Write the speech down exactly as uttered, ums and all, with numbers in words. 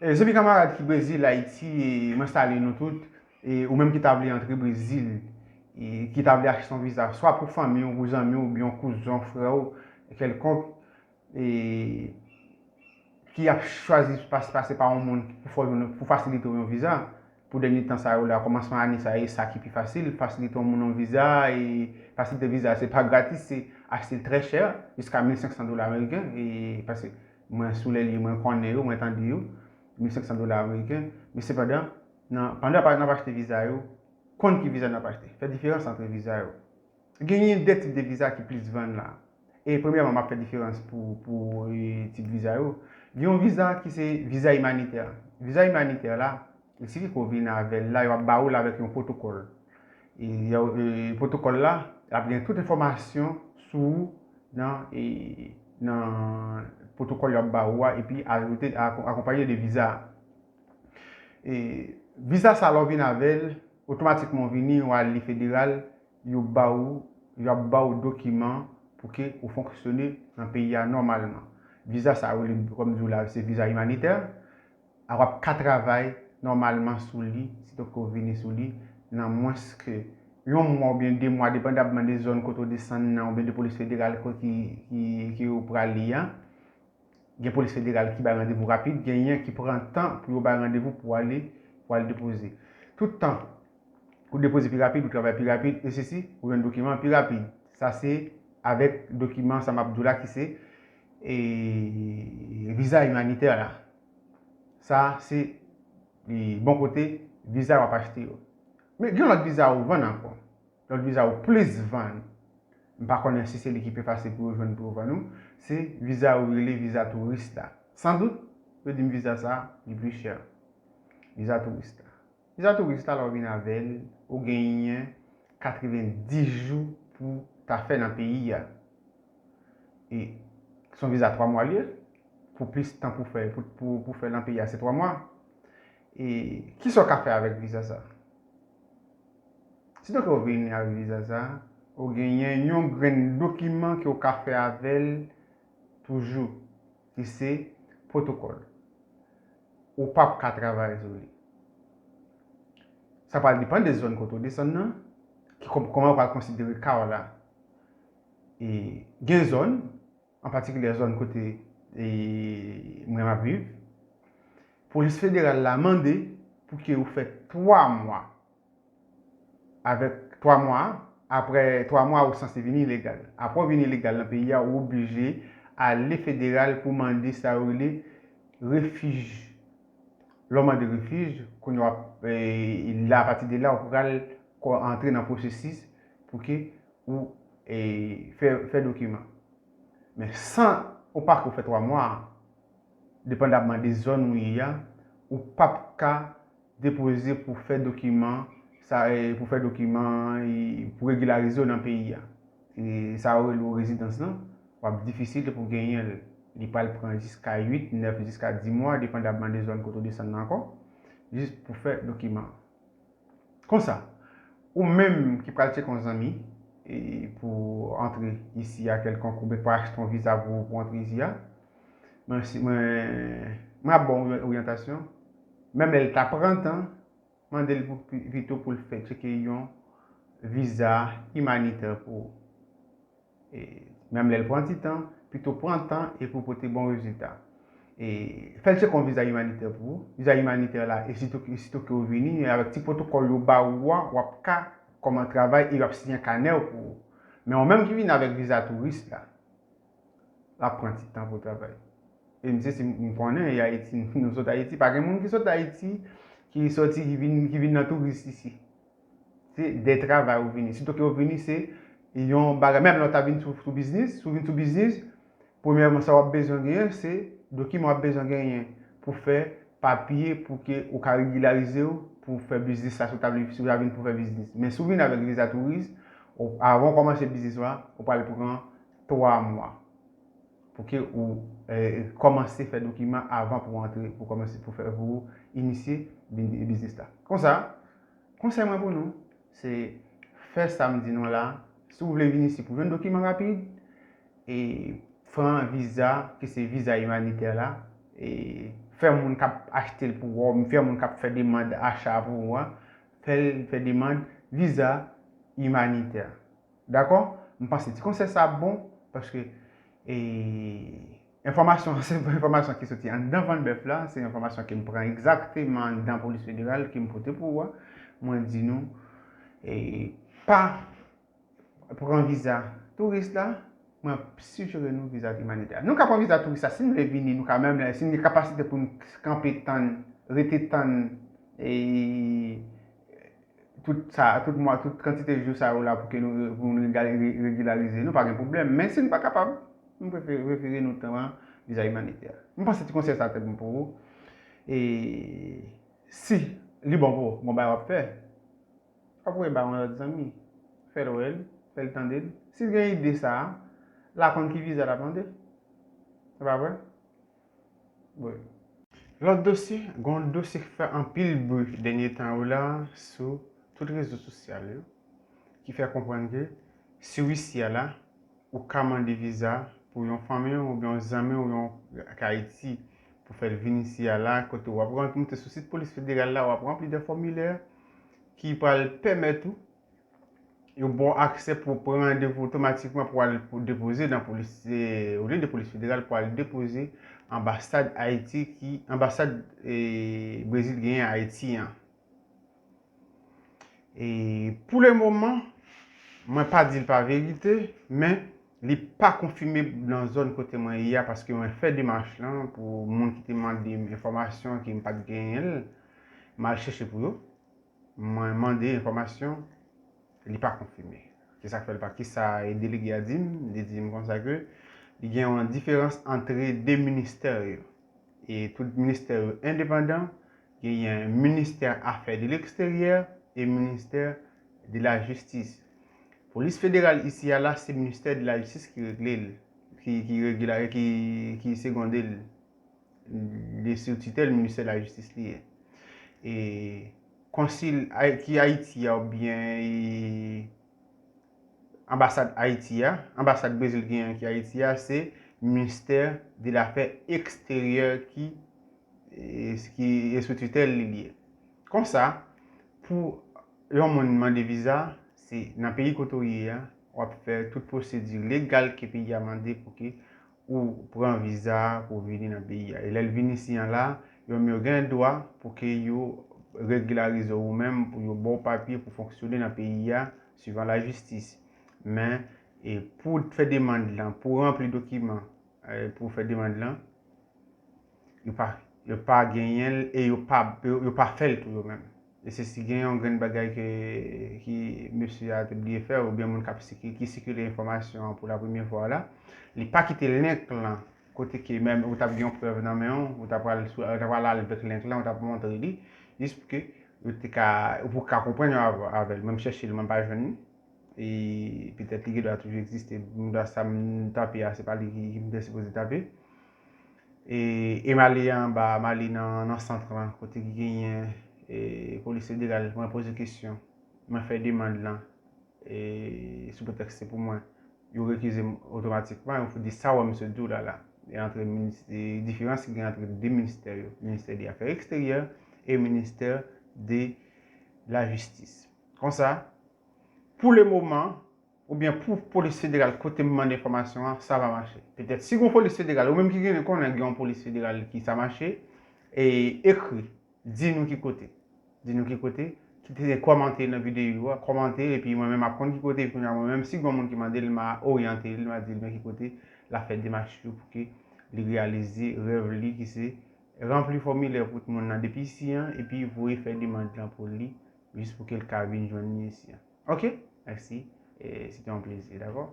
E, zanmi kanmarad ki Brezil, Ayiti, e, mwen salye nou tout. E, ou menm ki ta vle antre Brezil, e, ki ta vle achte yon viza, swa pou fanmi w, pou zanmi w, oubyen yon kouzon, frè w, kèlkonk, e, ki ap chwazi pas, pase pa yon moun pou fè w, pou fasilite w yon viza, pou dènye tan sa yo la, kòmansman ane sa, e sa ki pi fasil, fasilite yon moun yon viza, e fasilite viza, se pa gratis, se achte l trè chè, jiska mil senk san dola ameriken, e paske mwen sou lè li, mwen konnen yo, mwen tande yo, mil senk san dola ameriken, men sepandan, nan, pandan pa, n ap achte viza yo, konn ki viza n ap achte, fè diferans antre viza yo. Genyen de tip de viza ki plis vann la. E premyèman, m ap fè diferans pou, pou e, tip viza yo. Gen yon viza ki se viza imanitè. Viza imanitè la, li sifi ke w vin avè l la, yo ap ba ou l avèk yon pwotokòl. E, e, pwotokòl la, l ap gen tout enfòmasyon sou ou nan, e, nan pwotokòl yo ap ba ou a, epi ajoute, ak-, akonpaye de viza a. E, viza sa, lè w vin avè l, otomatikman w vini, w ale federal, yo ba ou, yo ap ba ou dokiman pou ke ou fonksyone nan peyi a nòmalman. Viza sa yo, kòm m di w la, se viza imanitè. A w ap ka travay nòmalman sou li, sitòk ke w vini sou li, nan mwens ke yon mwa oubyen de mwa, depandabman de zòn kote w desann nan, oubyen de polis federal kote ki, ki, ki ou prale a. Gen polis federal ki bay randevou rapid, genyen ki pran tan pou yo bay randevou pou ale, pou al depoze. Tout tan ou depoze pi rapid, ou travay pi rapid, e sesi, ou jwenn dokiman pi rapid. Sa se avèk dokiman sa m ap di w la ki se, e, viza imanitè la. Sa se, e, bon kote viza w ap achte yo. Men gen lòt viza ou vann ankò. Lòt viza yo plis vann, m pa konnen si se li ki pi fasil pou yo jwenn pou yo vann ou, se viza yo rele viza touris la. San dout, yo di m viza sa, li pi chè. Viza touris la. Viza touris la, lè w vin avè l, ou genyen katrevenndis jou pou ta fè nan peyi a. E se yon viza twa mwa li ye, pou plis tan pou fè, pou, pou, pou fè nan peyi a, se twa mwa. E kisa w ka fè avèk viza sa? Sitòk ke w vini avèk viza sa, ou genyen yon grenn dokiman ke w ka fè avè l toujou, ki se pwotokòl. Ou p ap ka travay sou li. Sa pral depann de zòn kote w desann nan, ki kòm-, kòman yo pral konsidere ka w la. E gen zòn, an patikilye zòn kote, e, mwen m ap viv, polis federal la mande pou ke ou fè twa mwa. Avèk twa mwa, apre twa mwa, ou sanse vin ilegal. Apre w vin ilegal nan peyi a, ou oblije ale federal pou mande sa yo rele refij. Lè w mande refij, kounye a w ap, e, la, apati de la, ou pral ko-, antre nan pwosesis pou ke ou, e, fè, fè dokiman. Men san ou pa ko fè twa mwa, depandabman de zòn ou ye a, ou p ap ka depoze pou fè dokiman, sa, e, pou fè dokiman, e, pou regilarize w nan peyi a. E sa yo rele w rezidans lan, w ap difisil pou genyen l. Li pral pran jiska uit, nèf, jiska dis mwa, depandabman de zòn kote w desann nan ankò, jis pou fè dokiman. Konsa, ou menm ki pral tcheke yon zanmi, e, pou antre isi a kèlkonk, oubyen pou achte yon viza pou, pou antre isi a, mwen, si, mwen, mwen ap ba w oryantasyon. Menm lè l ta pran tan, mande l pou, pi-, pito pou l fè tcheke yon viza imanitè pou ou. E, menm lè l pran ti tan, pito pran tan e pou pote bon rezilta. E, fè l tcheke yon viza imanitè pou ou. Viza imanitè la, e sitou, e sitou ke w vini, e avèk ti pwotokòl yo ba ou a, w ap ka kòman travay e y ap siyen kanè w pou ou. Men ou menm ki vini avèk viza touris la, l ap pran ti tan pou travay. E misye, si m konnen, e Ayiti, nou sot Ayiti, pa gen moun ki sot Ayiti, ki soti, ki vin, ki vin nan touris isi. Se de travay ou vini. Sitou ke ou vini, se yon bagay. Menm lè w ta vin sou, sou biznis, si w vin sou biznis, premyèman, sa w ap bezwen genyen, se dokiman w ap bezwen genyen pou fè papye pou ke ou ka regilarize w, pou fè biznis la, si w ta vle, si w ta vin pou fè biznis. Men si w vin avèk viza touris, ou, avan w kòmanse biznis la, ou pral pran twa mwa pou ke ou, e, kòmanse fè dokiman avan pou w antre, pou kòmanse, pou fè, pou inisye bin-, biznis la. Konsa, konsèy mwen pou nou, se fè sa m di nou la. Si w vle vin isi pou jwenn dokiman rapid, e pran viza, ki se viza imanitè la, e fè moun k ap achte l pou ou, fè moun k ap fè demann acha pou ou a, fè l fè demann viza imanitè. Dakò? M panse ti konsèy sa ap bon, paske e, enfòmasyon, se enfòmasyon ki soti anndan Vann Bèf la, se enfòmasyon ke m pran egzakteman anndan Polis Federal ke m pote pou ou a. Mwen di nou, e, pa pran viza touris la, mwen ap sijere nou viza imanitè. Nou ka pran viza touris la, si n vle vini, nou ka menm, si n gen kapasite pou n kanpe tann, rete tann, e, tout sa, tout mwa, tout kantite jou sa yo la pou ke nou, pou nou regilarize, nou pa gen pwoblèm. Men si nou pa kapab, nou prefere, prefere nou pran viza imanitè. M panse ti konsèy sa te bon pou ou. E si li bon pou ou, bon bagay w ap fè. W ap voye ba yon lòt zanmi. Fè l wè l, fè l tande l. Si l gen ide sa a, l a konn ki viza l ap mande. Se pa vre? Wi. Lòt dosye, gen yon dosye ki fè anpil bri dènye tan yo la sou tout rezo sosyal yo, ki fè konprann ke si w isi a la, ou ka mande viza pou yon fanmi w oubyen yon zanmi w yon k Ayiti pou fè l vin isi a la, kote w ap rant-, moute sou sit polis federal la, w ap ranpli de fòmilè ki pral pèmèt ou, yo ba w aksè pou w pran randevou otomatikman pou w al pou depoze nan polis, e, olye de polis federal, pou w al depoze anbasad Ayiti ki, anbasad, e, Brezil genyen Ayiti an. E pou le moman, mwen pa di l pa verite, men li pa konfime nan zòn kote mwen ye a, paske mwen fè demach lan pou moun ki te mande m enfòmasyon ke m pa t genyen l, m al chèche pou yo. Mwen mande enfòmasyon, li pa konfime. Se sa k fè l pa, kisa e delege a di m, li di m konsa ke li gen yon diferans antre de ministè yo. E tout ministè yo endepandan, genyen ministè afè de leksteryè e ministè de la jistis. Polis federal isi a la, se ministè de la jistis ki regle l, ki, ki regila-, ki, ki segonde l. Li sou titèl ministè de la jistis li ye. E konsil Ay-, ki Ayiti a oubyen, e, anbasad Ayiti a, anbasad Brezil genyen ki Ayiti a, se ministè de lafè eksteryè ki, e, ki e sou titèl li li ye. Konsa, pou yon moun mande viza, se nan peyi kote w ye a, w ap fè tout pwosedi legal ke peyi a mande pou ke ou pran viza pou w vini nan peyi a. E lè l vin isi a la, yo menm yo gen dwa pou ke yo regilarize w ou menm, pou yo ba w papye pou fonksyone nan peyi a, swivan lajistis. Men, e pou w fè demann lan, pou w ranpli dokiman, e pou w fè demann lan, yo pa, yo pa genyen l e yo pa, yo, yo pa fè l tou yo menm. E se si gen yon grenn bagay ke, ki mesye a te bliye fè, oubyen moun k ap siki-, ki sikile enfòmasyon an pou la premyè fwa la, li pa kite link lan kote ke menm ou t ap gen yon prèv nan men w, ou t ap pral sou, ou t ap pral al avèk link lan, ou t ap montre li, jis pou ke yo te ka, pou ka konprann yo av-, avè l. Mwen m chèche l, mwen pa jwenn li. E petèt li gendwa toujou egziste. Gendwa sa m tape a, se pa li ki, ki m te sipoze tape. E, e m ale anba, m ale nan, nan sant lan, kote ki genyen, e, polis federal, mwen poze kesyon. Mwen fè demann lan, e, sou pretèks se pou mwen. Yo rekize m otomatikman, yo di sa w wè m sot di w la la. E antre minis-, e diferans ki gen antre de ministè yo, ministè de afè eksteryè e ministè de lajistis. Konsa, pou le moman, oubyen pou polis federal kote m mande enfòmasyon an, sa pa mache. Petèt si gon polis federal, ou menm ki gen, konnen gen yon polis federal ki sa mache, e ekri, di nou ki kote. Di nou ki kote, kite kòmantè nan videyo a, kòmante, epi mwen menm m ap konn ki kote, epi kounye a mwen menm, si gon moun ki mande l, m a oryante l, m a di l men ki kote l ap fè demach yo pou ke li reyalize rèv li ki se ranpli fòmilè pou moun nan depi isi an, epi voye fè demann lan pou li, jis pou ke l ka vin jwenn li isi an. Ok? Mèsi. E se te yon plezi, dakò?